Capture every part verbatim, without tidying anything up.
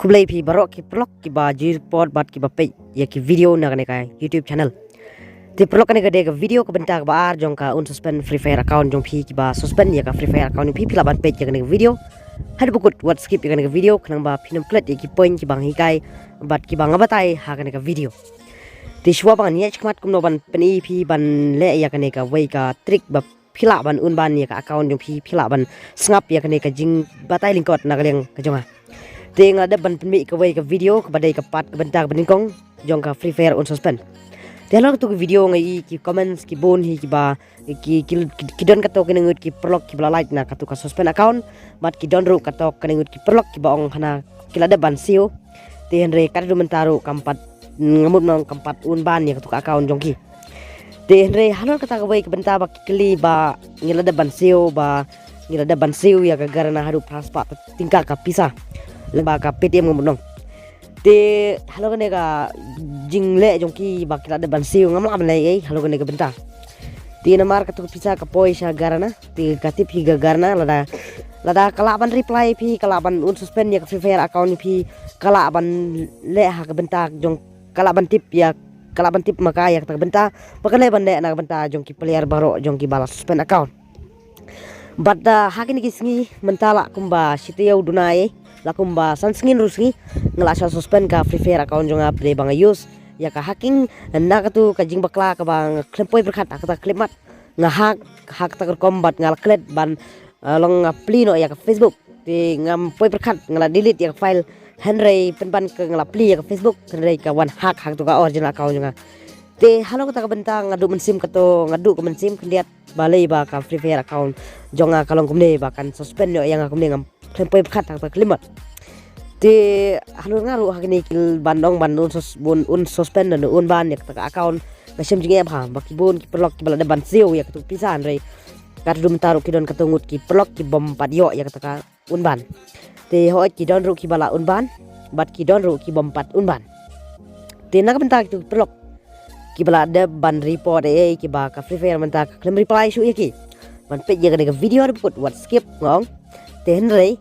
Khublei phi baroh ki paralok kiba ju report bad kiba peit ïa ki video na kane ka YouTube channel. Te paralok, kane ka dei ka video ka bynta kaba ar jong ka un suspend Free Fire account jong phi, kiba suspend ïa ka Free Fire account jong phi, phi lah ban peit ïa kane ka video haduh ba kut, wat skip ïa kane ka video khnang ba phin ym klet ïa ki point kiba nga hikai bad kiba nga batai ha kane ka video. Te shuwa ba ngan ïaid shakhmat kumno ban pyni ïa phi ban leh ïa kane kawei ka trick ba phi lah ban un ban ïa ka account jong phi, phi lah ban sngap ïa kane ka jingbatai lyngkot na ka liang ka jong nga. Te nga la dep ban pynmih kawei ka video kaba dei ka part ka bynta kaba nyngkong jong ka Free Fire un suspend. Te halor katu ka video nga ïohi ki comments ki bun hi kiba ki, ki, ki, ki don katto katne ngut ki paralok kiba la lait na katu ka suspend account, bad ki don ruh katto katne ngut ki paralok kiba ong hana ki la dep ban siew. Te hynrei katba mynta ruh kam pat, nga mut nong kam pat un ban ïa katu ka account jong ki. Te hynrei halor kata kawei ka bynta ba ki kylli ba ngi la dep ban siew, ba ngi la dep ban siew ïa ka Garena haduh phra spah tyngka ka pisa lyngba ka Paytm, nga mut nong. Te halor kane ka jingleh jong ki ba ki la dep ban siew, ngam lah ban leh ei halor kane ka bynta. Te namar katu ka pisa ka poi sha Garena, te ka tip hi ka Garena, lada, lada ka lah ban reply phi, ka lah ban un suspend ïa ka Free Fire account phi, ka lah ban leh ha ka bynta jong, ka lah ban tip ïa, ka lah ban tip ma ka ïa kata ka bynta ba kan leh ban leh na ka bynta jong ki player baroh jong kiba la suspend account. Bad, ah, ha kine ki sngi mynta lah kumba shi taïew duna ei, lah kumba san sngi hynriew sngi nga la shah suspend ka Free Fire account jong nga, pdei ba nga use ïa ka hacking. Na katu ka jingbakla kaba nga khlem poi pyrkhat ha kata ka khyllipmat, nga hack ha kata ka rukom bad nga la klet ban, ah, long nga plie noh ïa ka Facebook. Te ngam poi pyrkhat, nga la delete ïa ka file, hynrei pynban ka nga la plie ïa ka Facebook, hynrei ka wan hack ha katu ka original account jong nga. Te halor kata ka bynta nga duh mynsiem, kato nga duh ka mynsiem khyndiat balei ba ka Free Fire account jong nga ka long kumne, ba kan suspend noh ïa nga kumne, ngam khlem poi pyrkhat ha kata ka khyllipmat. Te halor nga ruh ha kine ki ban ong ban un sus-, un, un suspend ne un ban ïa kata ka account, nga shem jingeh bha ba ki bun ki paralok kiba la dep ban siew ïa katu ka pisa, hynrei katba mynta ruh ki don katto ngut ki paralok ki bym pat ïoh ïa kata ka un ban. Te hooid, ki don ruh kiba la un ban bad ki don ruh ki bym pat un ban. Te na ka bynta kitu ki paralok kiba la dep ban report ei ei, kiba ka Free Fire mynta ka khlem reply shuh ïa ki, ban peit ïa kane ka video haduh ba kut, wat skip, nga ong. Te hynrei,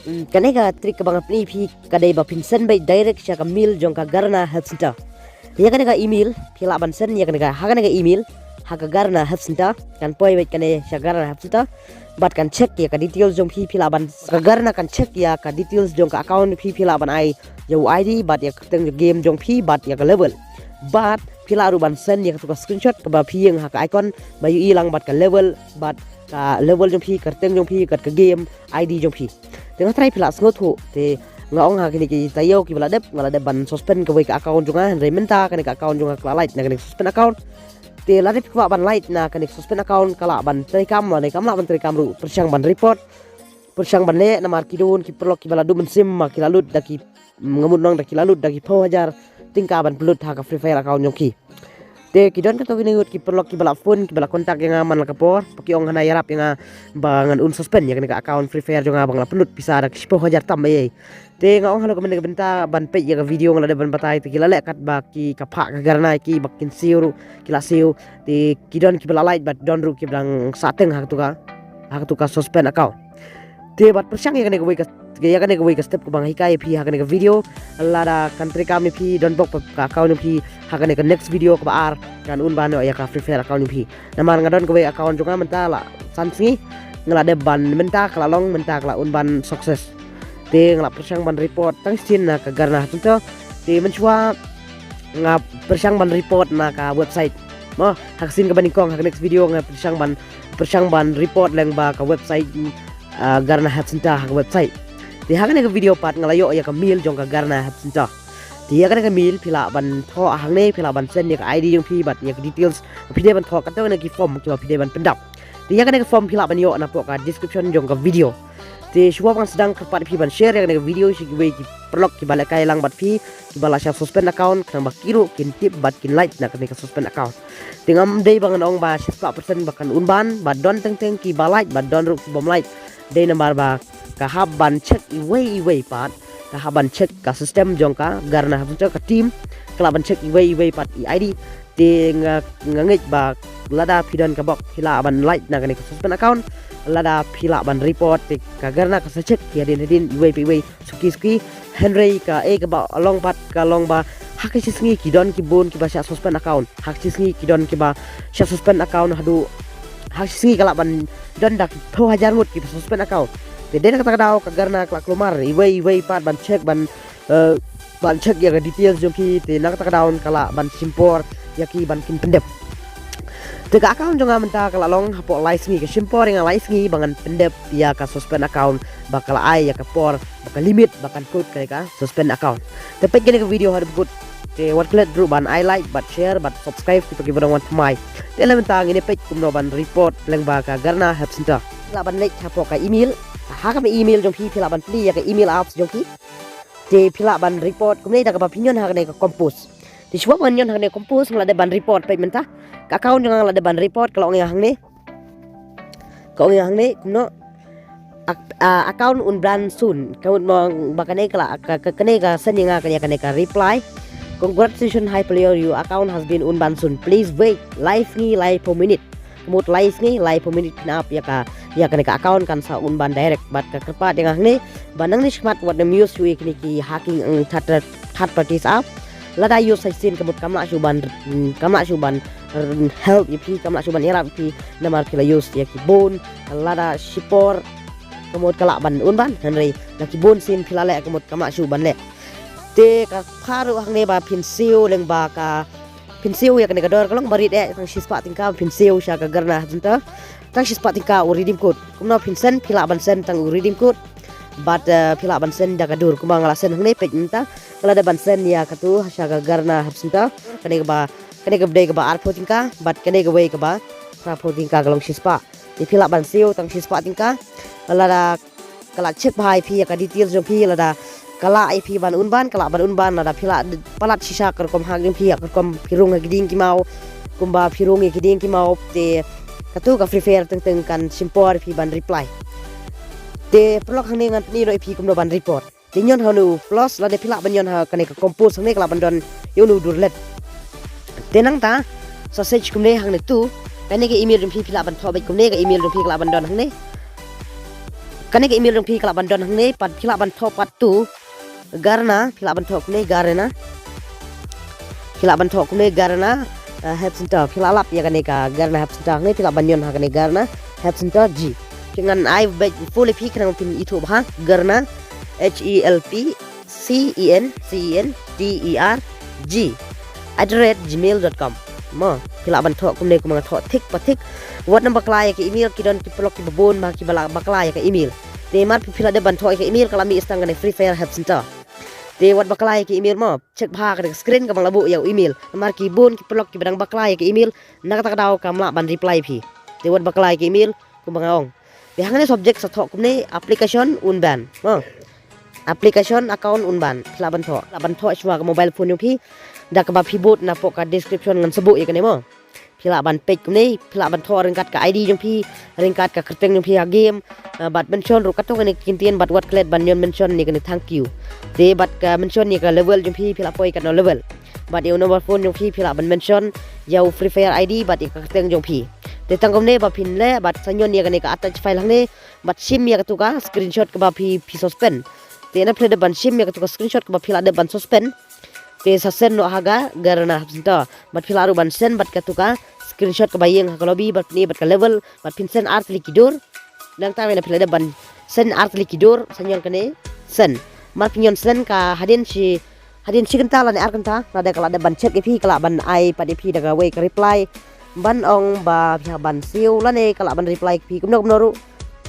mm, kane ka trick kaba nga pyni ïa phi ka dei ba phin send beit direct sha ka mail jong ka Garena Help Center. Ïa kane ka email phi lah ban send ïa kane ka, ha kane ka email, ha ka Garena Help Center, kan poi beit kane sha Garena Help Center. Bad kan check ïa ka details jong phi, phi lah ban, ka Garena kan check ïa ka details jong ka account phi, phi lah ban ai ïa u I D bad ïa ka kyrteng game jong phi bad ïa ka level. Bad phi lah ruh ban send ïa katu ka screenshot kaba phi ïeng ha ka icon ba ïohi lang bad ka level, bad ka level jong phi, ka kyrteng jong phi, ka, ka game I D jong phi. Te nga tharai phi lah sngewthuh, te nga ong ha kine ki taïew kiba la dep, nga la dep ban suspend kawei ka account jong nga, hynrei mynta kane ka account jong nga ka la lait na kane ka suspend account. Te lada phi kwah ban lait na kane ka suspend account, ka lah ban treikam, lane kam lah ban treikam ruh, pyrshang ban report, pyrshang ban leh, namar ki don ki paralok kiba la duh mynsiem, ma ki la lut da ki, nga mut nong, da ki la lut da ki phew hajar tyngka ban pynlut ha ka Free Fire account jong ki. Te ki don katto katne ngut ki paralok kiba la phone, kiba la contact ïa nga man la ka por, ba ki ong hana ïarap ïa nga ba ngan un suspend ïa kane ka account Free Fire jong nga ba nga la pynlut pisa da ki shiphew hajar tam ei ei. Te nga ong halor kane ka bynta ban peit ïa ka video nga la dep ban batai, te ki la leh katba ki, ka phah ka Garena ïa ki ba kin siew ruh ki la siew. Te ki don kiba la lait bad don ruh kiba dang sah teng ha katu ka, ha katu ka suspend account. Te bad pyrshang ïa kane kawei ka, ïa kane kawei ka step kaba nga hikai ïa phi ha kane ka video. Lada kan treikam ïa phi, don bok pat ka account jong phi, ha kane ka next video kaba ar kan un ban noh ïa ka Free Fire account jong phi. Namar nga don kawei account jong nga mynta la san sngi nga la dep ban, mynta ka la long, mynta ka la un ban success. Te nga la pyrshang ban report tang shisien na ka Garena Help Center. Te mynshuwa nga pyrshang ban report na ka website. Mo, ha ka sien kaba nyngkong, ha ka next video nga pyrshang ban, pyrshang ban report lyngba ka website, ah, Garena Help Center ha ka website. Te ha kane ka video pat nga la ïoh ïa ka mail jong ka Garena Help Center. Te ïa kane ka mail phi lah ban thoh hangne, phi lah ban send ïa ka I D jong phi bad ïa ka details ba phi dei ban thoh, katto katne ki form kiba phi dei ban pyndap. Te ïa kane ka form phi lah ban ïoh napoh ka description jong ka video. Te shuwa ba ngan sdang, kyrpad ïa phi ban share ïa kane ka video sha kiwei ki paralok kiba lehkai lang bad phi, kiba la shah suspend account, khnang ba ki ruh kin tip bad kin lait na kane ka suspend account. Te ngam dei ba ngan ong ba shispah percent ba kan un ban, ba don teng teng kiba lait, ba don ruh ki bym lait. Dei namar ba ka hap ban check iwei iwei pat ka hap ban check ka system jong ka Garena Help Center, ka team ka lah ban check iwei iwei pat i ID. Te nga nga ngeit ba lada phi don ka bok phi lah ban lait na kane ka suspend account, lada phi lah ban report te ka Garena ka sa check ïa hadien hadien iwei pa iwei, suki suki. Hynrei kaei kaba long pat ka long ba ha ka shi sngi ki don ki bun kiba shah suspend account, ha ka shi sngi ki don kiba shah suspend account haduh ha ka shi sngi ka lah ban don da ki phew hajar ngut kiba suspend account. Te dei na kata ka daw ka Garena ka lah kulmar iwei iwei pat ban check ban eh, ban check ïa ka details jong ki, te na kata ka daw ka lah ban shim por ïa ki ban kin pyndep. Te ka account jong nga mynta ka lah long hapoh lai sngi, ka shim por ïa nga lai sngi ba ngan pyndep ïa ka suspend account, ba ka lah ai ïa ka por, ba ka limit ba kan kut ka ïa ka suspend account. Te peit kane ka video haduh ba kut, te wat klet ruh ban ai like bad share bad subscribe kiba ki ba dang wan thymmai. Te la mynta ngin ïa peit kumno ban report lyngba ka Garena Help Center. Lah ban leit hapoh ka email, ha ka email jong phi phi lah ban plie ïa ka email apps jong phi. Te phi lah ban report kumne da kaba phi ñion ha kane ka Compose. Te shuwa ban ñion ha kane ka Compose nga lah dep ban report, peit mynta ka account jong nga lah dep ban report, ka long ïa hangne, ka long ïa hangne kumno, account unbanned soon. Ka mut mo ba kane ka lah ka kane ka send ïa nga kane ka reply. Congratulations, hi player, your account has been unbanned soon, please wait lai sngi lai phew minit. Ka mut lai sngi lai phew minit phin ap ïa ka, ïa kane ka account kan sa unban direct. Bad ka kyrpad ïa nga hangne ba nangne shakhmat wat nym use ïa kine ki hacking, third, third parties app. Lada use sa shisien ka mut kam lah shuh ban, kam lah shuh ban help ïa phi, kam lah shuh ban ïarap ïa phi, namar phi la use ïa ki bun. Lada shipor ka mut ka lah ban unban, hynrei la ki bun sien phi la leh ka mut kam lah shuh ban leh. Te ka pha ruh hangne ba phin siew lyngba ka phin siew ïa kane ka dor ka long ba rit eh, tang shispah tyngka phin siew sha ka Garena Help Center. Tang shispah tyngka u redeem code. Kumno phin send, phi lah ban send tang u redeem code bad phi lah ban send da ka dur kumba nga lah send hangne, peit mynta. Nga lah dep ban send ïa katu sha ka Garena Help Center. Kane kaba, kane ka dei kaba arphew tyngka bad kane kawei kaba phraphew tyngka, ka long shispah. Te phi lah ban siew tang shispah tyngka. Lada ka lah check bha ïa phi ïa ka details jong phi, lada ka lah ïa phi ban unban, ka lah ban unban. Lada phi lah palat shisha ka rukom hak jong phi, ka rukom phi rung ha ki dieng ki maw, kumba phi rung ïa ki dieng ki maw, te katu ka Free Fire teng teng kan shim por ïa phi ban reply. Te paralok, hangne ngan pyni noh ïa phi kumno ban report. Te ñion ha une u plus, lada phi lah ban ñion ha kane ka Compose hangne ka lah ban don ïa une u durlet. Te nangta sa search kumne hangne tu, kane ka email jong phi phi lah ban thoh beit kumne, ka email jong phi ka lah ban don hangne. Kane ka email jong phi ka lah ban don hangne, pat phi lah ban thoh pat tu Garena, phi lah ban thoh kumne Garena. Phi lah ban thoh kumne Garena Help Center. Phi lah lap ïa kane ka Garena Help Center hangne, phi lah ban ñion ha kane Garena Help Center G. Phi, ngan ai beit full ïa phi khnang phin ithuh bha. Garena, H E L P C E N C E N T E R G at the rate gmail dot com. Mo, phi lah ban thoh kumne kumba nga thoh thik pa thik. Wat nym bakla ïa ka email, ki don ki paralok kiba bun ba kiba la bakla ïa ka email. Te namar phi la dep ban thoh ïa ka email, ka la mih tang kane Free Fire Help Center. Te wat bakla ïa ka email mo, check bha kane ka screen kaba nga la buh ïa u email. Namar ki bun ki paralok kiba dang bakla ïa ka email, na kata ka daw kam lah ban reply phi. Te wat bakla ïa ka email kumba nga ong. Te hangne subject sa thoh kumne application unbanned. Mo. Application account unbanned. Phi lah ban thoh. Lah ban thoh shuwa ka mobile phone jong phi. Da kaba phi bud napoh ka description ngan sa buh ïa kane mo. Phi lah ban peit kumne, phi lah ban thoh ryngkat ka I D jong phi, ryngkat ka kyrteng jong phi ha game, bad mention ruh katto katne ki kyntien, bad wat klet ban ñion mention ïa kane thank you. Te bad ka mention ïa ka level jong phi, phi lah poi katno level. Bad ïa u number phone jong phi, phi lah ban mention ïa u Free Fire I D bad ïa ka kyrteng jong phi. Te tang kumne ba phin leh bad sa ñion ïa kane ka attach file hangne bad shim ïa katu ka screenshot kaba phi, phi suspend. Te na phi la dep ban shim ïa katu ka screenshot kaba phi la dep ban suspend. Te sa send noh ha ka Garena Help Center. Bad phi lah ruh ban send bad katu ka screenshot kaba ïeng ha ka lobby bad pyni bad ka level bad phin send artylli ki dur. Nangta mynta phi la dep ban send artylli ki dur, sa ñion kane send. Mar phi ñion send ka hadien shi, hadien shi kynta lane ar kynta, lada ka la dep ban check ïa phi, ka lah ban ai pat ïa phi da kawei ka reply ban ong ba phi hap ban siew lane ka lah ban reply ïa phi kumno kumno ruh.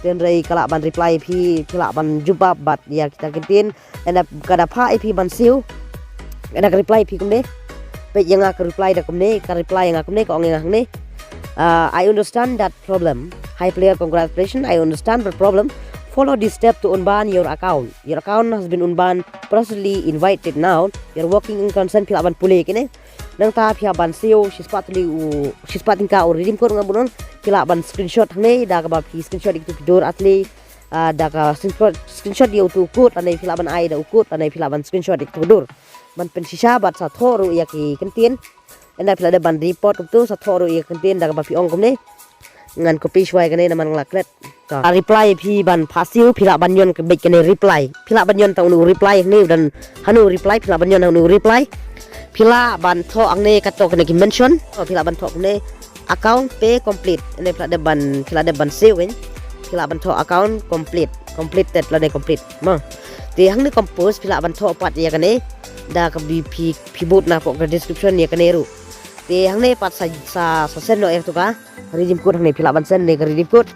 Hynrei ka lah ban reply ïa phi, phi lah ban jubab bad ïa kita ki kyntien. Ynda ka da phah ïa phi ban siew, ynda ka reply ïa phi kumne. Peit ïa nga ka reply da kumne, ka reply ïa nga kumne, ka ong ïa nga hangne. Uh, I understand that problem. Hi player, congratulations, I understand the problem. Follow this step to unban your account. Your account has been unbanned. Proceedly invited now. Your working in concern, phi lah ban pule kine. Nangta phi hap ban siew shispah tylli u, shispah tyngka u redeem code nga buh noh. Phi lah ban screenshot hangne, da kaba phi screenshot ïa kitu ki dur artylli. ah, da ka screenshot, screenshot ïa utu u code lane phi lah ban ai da u code lane phi lah ban screenshot ïa utu u dur. Ban pynshisha bad sa thoh ruh ïa ki kyntien. Ynda phi lah dep ban report kumtu sa thoh ruh ïa ki kyntien da kaba phi ong kumne. Ngan copy shuwa ïa kane namar nga la klet. Ka reply phi ban phah siew phi lah ban ñion ka beit kane reply. Phi lah ban ñion tang unu reply hangne dan hanu reply phi lah ban ñion unu reply. Phi lah ban thoh hangne kato kane ki mention. Oh, phi lah ban thoh kumne account pay complete. Ynda phi lah dep ban phi lah dep ban siew kan. Phi lah ban thoh account complete. Completed lane complete. Mo. Te hangne compose phi lah ban thoh pat ïa kane. Da kaba phi phi bud na pok ka description ïa kane ruh. Te hangne pat sa sa sa send noh ïa katu ka redeem code hangne phi lah ban send ne ka redeem code.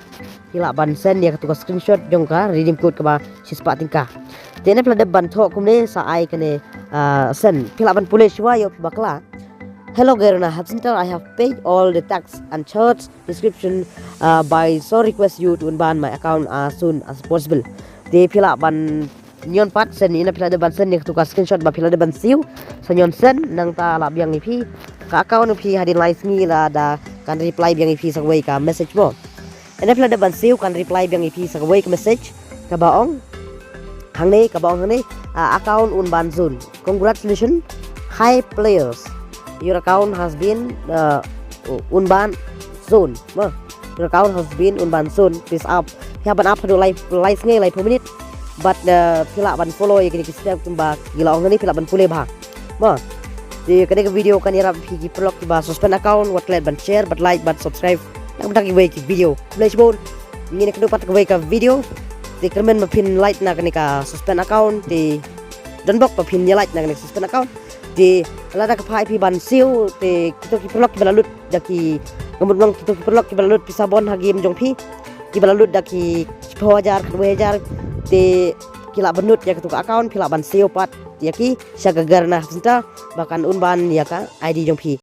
Phi lah ban send ïa katu ka screenshot jong ka redeem code kaba shispah tyngka. Te ne phi lah dep ban thoh kumne sa ai kane, ah, send. Phi lah ban pule shuwa ïoh phi bakla. Hello Garena Help Center, I have paid all the tax and charge description, uh, by so request you to unban my account as soon as possible. Te phi lah ban ñion pat send ïa na phi lah dep ban send ïa katu ka screenshot ba phi lah dep ban siew. Sa ñion send nangta lah biang ïa phi ka account phi hadien lai sngi lada kan reply biang ïa phi sa kawei ka message mo. Ynda phi lah dep ban siew kan reply biang ïa phi sa kawei ka message kaba ong hangne kaba ong hangne, ah, account unban zone. Congratulations, high players. Your account has been, uh, unban zone. Mo. Your account has been unban zone. Please ap. Phi hap ban ap haduh lai lai sngi laiphew minit. Bad, uh, phi lah ban follow ïa kine ki step kumba ki la ong hangne phi lah ban pule bha. Mo. Te kane ka video kan ïarap phi ki paralok kiba suspend account wat klet ban share bad like bad subscribe. Nang bad kiwei ki video. Khublei shibun. Ngin ïa kynduh pat kawei ka video. Te kyrmen ba phin like na kane ka suspend account te don bok ba phin ïa like na kane ka suspend account. Te lada ka phah ïa phi ban siew te kito ki paralok kiba la lut da ki, nga mut long kito ki paralok kiba la lut pisa bond ha game jong phi. Kiba la lut da ki shiphew hajar khatwei hajar te ki lah ban lut ïa katu ka account phi lah ban siew pat ïa ki sha ka Garena Help Center ba kan unban ïa ka I D jong phi.